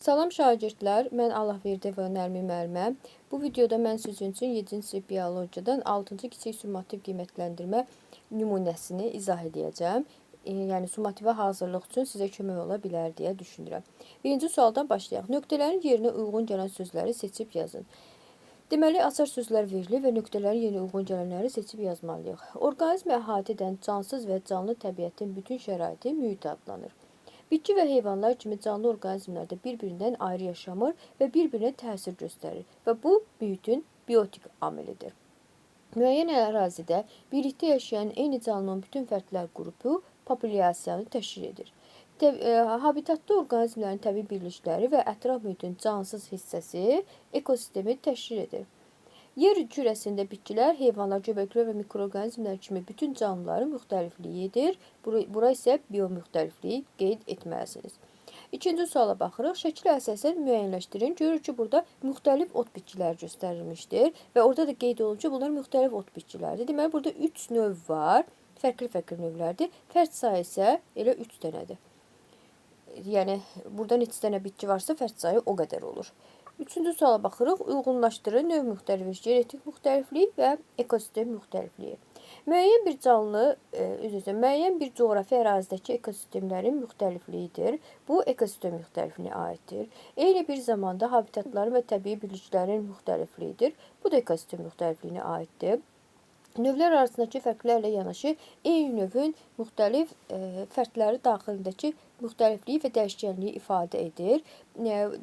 Salam şagirdlər, mən Allahverdiyeva Nərmin müəllimə. Bu videoda mən sizin üçün 7-ci sinif biologiyadan 6-cı kiçik summativ qiymətləndirmə nümunəsini izah edəcəm. Yəni summativə hazırlıq üçün sizə kömək ola bilər deyə düşünürəm. Birinci sualdan başlayaq. Nöqtələrin yerinə uyğun gələn sözləri seçib yazın. Deməli, açar sözlər verilir və nöqtələrin yerinə uyğun gələnləri seçib yazmalıyıq. Orqanizmi əhatə edən cansız və canlı təbiətin bütün şəraiti mühit adlanır. Bitki və heyvanlar kimi canlı orqanizmlər də bir-birindən ayrı yaşamır və bir-birinə təsir göstərir və bu mühitin biotik amilidir. Müəyyən ərazidə birlikdə yaşayan eyni canlının bütün fərdlər qrupu populyasiyanı təşkil edir. Habitatda orqanizmlərin təbii birlikləri və ətraf mühitin cansız hissəsi ekosistemi təşkil edir. Yer kürəsində bitkilər, heyvanlar, göbələklər və mikroorqanizmlər kimi bütün canlıların müxtəlifliyidir. Bura isə biomüxtəlifliyi qeyd etməlisiniz. İkinci suala baxırıq. Şəklə əsasən müəyyənləşdirin. Görürük ki, burada müxtəlif ot bitkiləri göstərilmişdir və orada da qeyd olunur ki, bunlar müxtəlif ot bitkiləridir. Deməli, burada 3 növ var. Fərqli-fərqli növlərdir. Fərd sayı isə elə 3 dənədir. Yəni, burada neçə dənə bitki varsa, fərd sayı o qədər olur. Üçüncü suala baxırıq. Uyğunlaşdırın növ müxtəliflik, genetik müxtəliflik və ekosistem müxtəlifliyi. Müəyyən bir canlı, üzr istəyirəm, müəyyən bir coğrafi ərazidəki ekosistemlərin müxtəlifliyidir. Bu ekosistem müxtəlifliyinə aiddir. Eyni bir zamanda habitatların və təbii birliklərin müxtəlifliyidir. Bu da ekosistem müxtəlifliyinə aiddir. Növlər arasındakı fərqlərlə yanaşı eyni növün müxtəlif fərdləri daxilindəki müxtəlifliyi və dəyişkənliyi ifadə edir.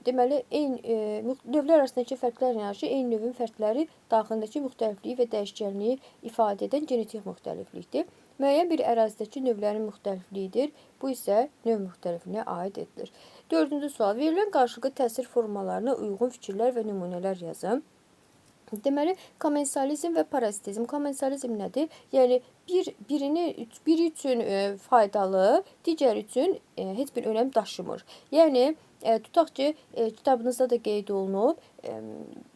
Deməli, növlər arasındakı fərqlərlə yanaşı eyni növün fərdləri daxilindəki müxtəlifliyi və dəyişkənliyi ifadə edən genetik müxtəliflikdir. Müəyyən bir ərazidəki növlərin müxtəlifliyidir. Bu isə növ müxtəlifliyinə aid edilir. Dördüncü sual. Verilən qarşılıqlı təsir formalarına uyğun fikirlər və nümunələr yazın. Deməli, komensalizm və parazitizm. Komensalizm nədir? Yəni, biri üçün faydalı, digəri üçün heç bir önəm daşımır. Yəni, tutaq ki, kitabınızda da qeyd olunub,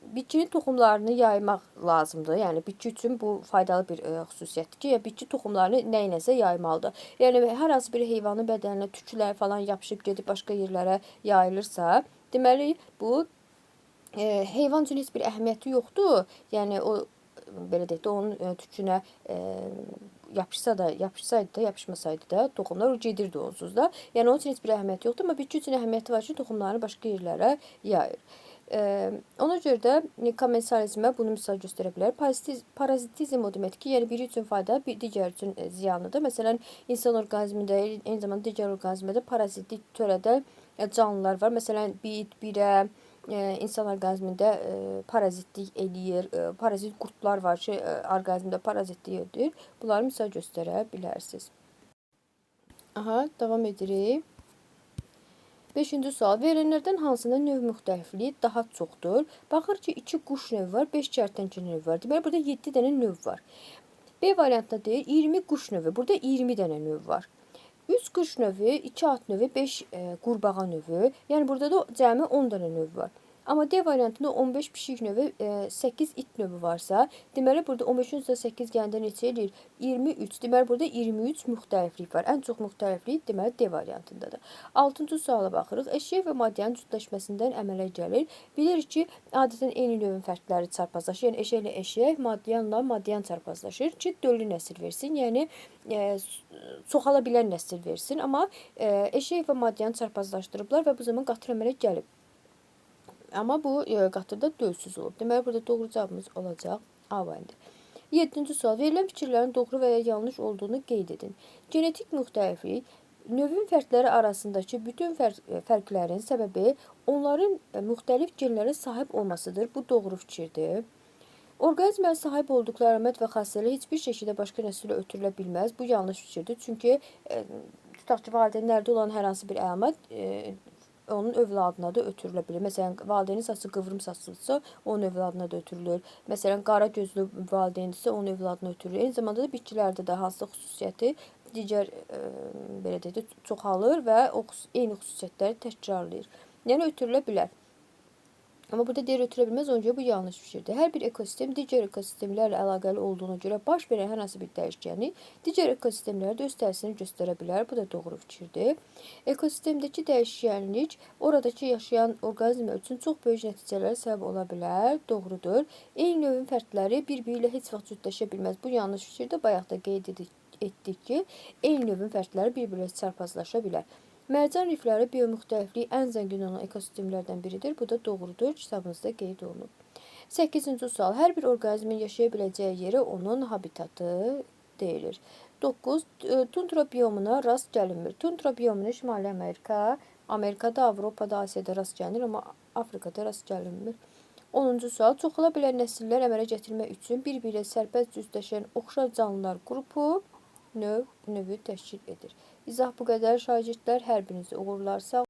bitkinin toxumlarını yaymaq lazımdır. Yəni, bitki üçün bu faydalı bir xüsusiyyətdir ki, bitki toxumlarını nə iləsə yaymalıdır. Yəni, hər hansı bir heyvanın bədəninə tüklər falan yapışıb gedib başqa yerlərə yayılırsa, deməli, bu heyvan üçün heç bir əhəmiyyəti yoxdur. Yəni, o, belə deyək də, onun tükünə yapışsa da, yapışsaydı da, yapışmasaydı da toxumlar o gedirdi onsuz da. Yəni, onun üçün heç bir əhəmiyyəti yoxdur, amma bitki üçün əhəmiyyəti var ki, toxumlarını başqa yerlərə yayır. Ona görə də komensalizmə bunu misal göstərə bilər. Parazitizm o deməkdir ki, yəni biri üçün faydalı, bir digər üçün ziyanlıdır. Məsələn, insan orqanizmində, eyni zamanda digər orqanizmdə də parazitlik törədən canlılar var. Məsələn, bit, birə, insan orqanizmində parazitlik eləyir. Parazit qurdlar var ki, orqanizmdə parazitlik edir. Bunları misal göstərə bilərsiniz. Aha, davam edirik. Beşinci sual. Verilənlərdən hansında növ müxtəlifliyi daha çoxdur? Baxır ki, 2 quş növü var, 5 kərtənkələ növü var. Deməli, burada 7 dənə növ var. B variantında deyir, 20 quş növü. Burada 20 dənə növ var. 3 quş növü, 2 at növü, 5 qurbağa növü. Yəni, burada da cəmi 10 dənə növ var. Amma D variantında 15 pişik növü, 8 it növü varsa, deməli, burada 15-in üstə 8 gələndə neçə eləyir? 23. Deməli, burada 23 müxtəliflik var. Ən çox müxtəliflik, deməli, D variantındadır. 6-cı suala baxırıq. Eşək və madyanın cütləşməsindən əmələ gəlir. Bilirik ki, adətən eyni növün fərdləri çarpazlaşır. Yəni, eşəklə eşək, madyanla madyan çarpazlaşır ki, döllü nəsil versin. Yəni, çoxala bilən nəsil versin. Amma eşək və madyanı çarpazlaşdırıblar və bu zaman qatır əmələ gəlib. Amma bu qatırda dölsüz olub. Deməli, burada doğru cavabımız olacaq A variantı. 7-ci sual. Verilən fikirlərin doğru və ya yanlış olduğunu qeyd edin. Genetik müxtəliflik növün fərdləri arasındakı bütün fərqlərin səbəbi onların müxtəlif genlərə sahib olmasıdır. Bu doğru fikirdir. Orqanizmə sahib olduqları əlamət və xassələr heç bir şəkildə başqa nəsilə ötürülə bilməz. Bu yanlış fikirdir. Çünki tutaq ki, valideynlərdə olan hər hansı bir əlamət onun övladına da ötürülə bilir. Məsələn, valideynin saçı qıvrım saçlıdırsa, onun övladına da ötürülür. Məsələn, qara gözlü valideyndirsə, onun övladına ötürülür. Eyni zamanda da bitkilərdə də hansısa xüsusiyyəti digər, belə deyək də, çoxalır və o eyni xüsusiyyətləri təkrarlayır. Yəni, ötürülə bilər. Amma burada deyir ötürə bilməz, ona görə bu yanlış fikirdir. Hər bir ekosistem digər ekosistemlərlə əlaqəli olduğuna görə baş verən hər hansı bir dəyişkənlik digər ekosistemlərə də öz təsirini göstərə bilər. Bu da doğru fikirdir. Ekosistemdəki dəyişkənlik oradakı yaşayan orqanizmlər üçün çox böyük nəticələrə səbəb ola bilər. Doğrudur. Eyni növün fərdləri bir-biri ilə heç vaxt cütləşə bilməz. Bu yanlış fikirdir. Bayaq da qeyd etdik ki, eyni növün fərdləri bir-biri ilə çarpazlaşa bilər. Mərcan rifləri biomüxtəlifliyi ən zəngin olan ekosistemlərdən biridir. Bu da doğrudur. Kitabınızda qeyd olunub. 8-ci sual. Hər bir orqanizmin yaşaya biləcəyi yerə onun habitatı deyilir. 9. Tundra biomuna rast gəlinmir. Tundra biomuna Şimali Amerika, Amerikada, Avropada, Asiyada rast gəlinir, amma Afrikada rast gəlinmir. 10-cu sual. Çoxala bilən nəsillər əmələ gətirmək üçün bir-biri ilə sərbəst cütləşən oxşar canlılar qrupu növü təşkil edir. İzah bu qədər şagirdlər. Hər birinizə uğurlar. Sağ